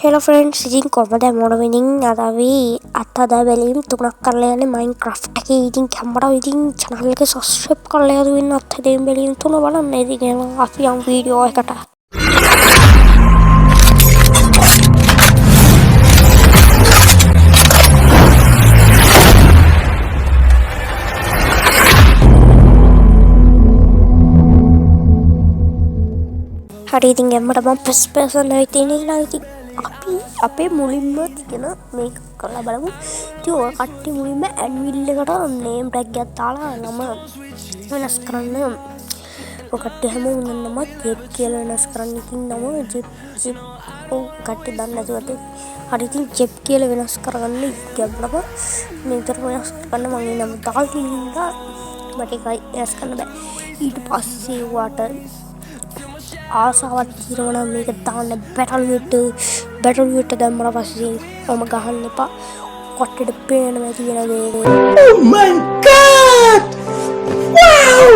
Hello friends, ඉතින් කොහමද මොන වෙනින් අද අපි අත්හදා බැලීම් තුනක් කරලා යන්නේ මයින්ක්‍රාෆ්ට් එකේ. ඉතින් කැමරාව ඉතින් චැනල් එක සබ්ස්ක්‍රයිබ් කරලා යන්න වෙන අත්හදා බැලීම් තුන බලන්න. ඉතින් එහෙනම් අපි යමු වීඩියෝ එකට. හරි, ඉතින් ගැම්මට මම ෆස්ට් පර්සන් වෙයි තියෙන එහෙනම් ඉතින් අපි අපේ මුලින්ම තියෙන මේක කරලා බලමු. ඉතින් ඔය කට්ටිය මුලින්ම ඇන්විල් එකට නේම් ටැග් එකක් දාලා නම වෙනස් කරන්න. ඔය කට්ටිය හැමෝම නම ජෙප් කියලා වෙනස් කරන්න. ඉතින් නම ජෙප් ජෙප් ඔව් කට්ටිය දන්නේ නැතුව ඇති. හරි, ඉතින් ජෙප් කියලා වෙනස් කරගන්න. ගැම්මටම මේ විතර වෙනස් කරගන්න. මං ඒ නම දාලා තියෙන හින්දා මට ඒකයි වෙනස් කරන්න බෑ. ඊට පස්සේ ඔයාට ආසාවක් තියෙනවා නම් මේක දාන්න බැටල් වෙට දැම්මම පස්සේ ඔහම ගහන්න එපා. කොට්ටෙට පේනම ඇති වෙන දේ. Oh my God! Wow!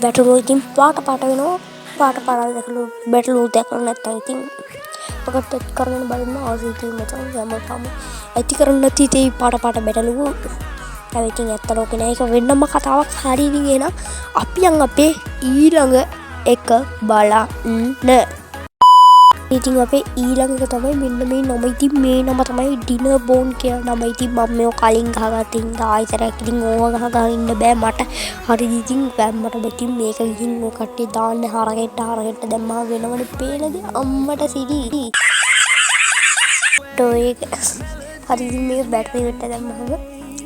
බැටළුව ඉතින් පාට පාට වෙනවා. පාට පාට දැකලා බැටළුව දැකලා නැත්තම් ඉතින් ඔකට කරගෙන බලන්න ආසයි. ඉතින් මචං හැමෝටම ඇති කරන්න නැති ඉතින් පාට පාට බැටළුව. හැබැයි ඉතින් ඇත්ත ලෝකේ නෑ, ඒක වෙනම කතාවක්. හරි, ඉතින් එහෙනම් අපි යන් අපේ ඊළඟ එක බලන්න. ඉතින් අපේ ඊළඟ එක තමයි මෙන්න මේ නම. ඉතින් මේ නම තමයි ඩිනර් බෝන් කියන නම. ඉතින් මම මේක කලින් ගහගත්ත හින්දා ආයෙසරයක් ඉතින් ඕව ගහ ගහ ඉන්න බෑ මට. හරි, ඉතින් වැම්මට ඉතින් මේක ගිහින් ඔය කට්ටිය දාන්න හරකෙට්ට හරකෙට්ට දැම්මම වෙනවනේ පේනද අම්මට සිරි. ඔය හරි, ඉතින් මේක බැටරි වෙට්ට දැම්මහම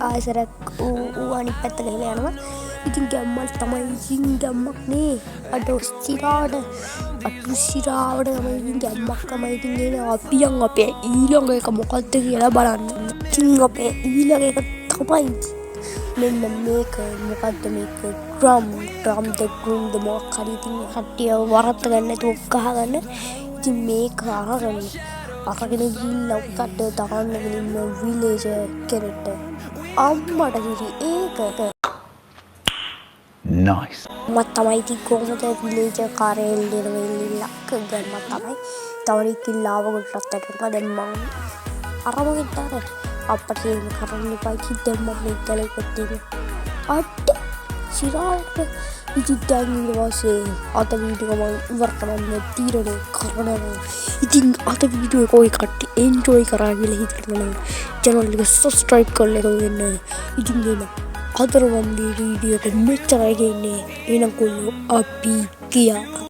ආයෙසරයක් ඌ අනිත් පැත්ත ගහලා යනවා. ඉතින් ගැම්මක් තමයි, ඉතින් ගැම්මක් නේ. අඩෝ සිරාට අඩු සිරාවට තමයි ඉතින් ගැම්මක් තමයි. ඉතින් එන අපි යන් අපේ ඊළඟ එක මොකද්ද කියලා බලන්න. ඉතින් අපේ ඊළඟ එක තමයි මෙන්න මේක. මොකද්ද මේක? ඩ්‍රම් ඩ්‍රම් ද ග්‍රූම් ද මොකක් හරි. ඉතින් කට්ටිය වරද්ද ගන්න නැතුව ගහගන්න. ඉතින් මේක අරගෙන ගිහිල්ලා කට්ටිය දාන්න ගෙනින්ම විලේජර් කෙනෙක්ට. අම්මට සිරි ඒක. Nice. මත් තමයි ඉතින් කොහොමද විලේජර් කාරේ එල්ලෙන එල්ලිල්ලක් ගැම්මක් තමයි. තව ඉතින් ලාව කොටත් ඇටෙනවා. දැන් මං අර මොකෙක්ද අර අප්පට එහෙම කරන්න එපා. ඉතින් දැන් මම මේක ගැලවුවොත් එහෙම අඩ සිරාවට. ඉතින් දැන් ඊට පස්සේ අද වීඩියෝ මං ඉවර කරන්න තීරණය කරනවා. ඉතින් අද වීඩියෝ එක ඔය කට්ටිය එන්ජොයි කරා කියලා හිතනවා නම් චැනල් එක සබ්ස්ක්‍රයිබ් කරලා එකතු වෙන්න. ඉතින් එහෙනම් අදට මම මේ වීඩියෝ එක මෙච්චරයි ගෙන්නේ. එහෙනම් කොල්ලෝ අපි ගියා.